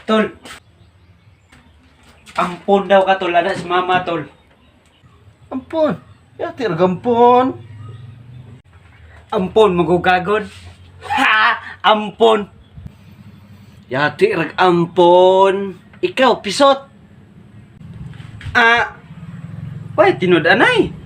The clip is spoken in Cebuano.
Tol. Ampon daw ka, tol, ana si mama, tol. Ampon. Yati ragampon. Ampon magugagod. Ha! Ampon. Yati ragampon. Ikaw pisot. Ah. Way tinud anay.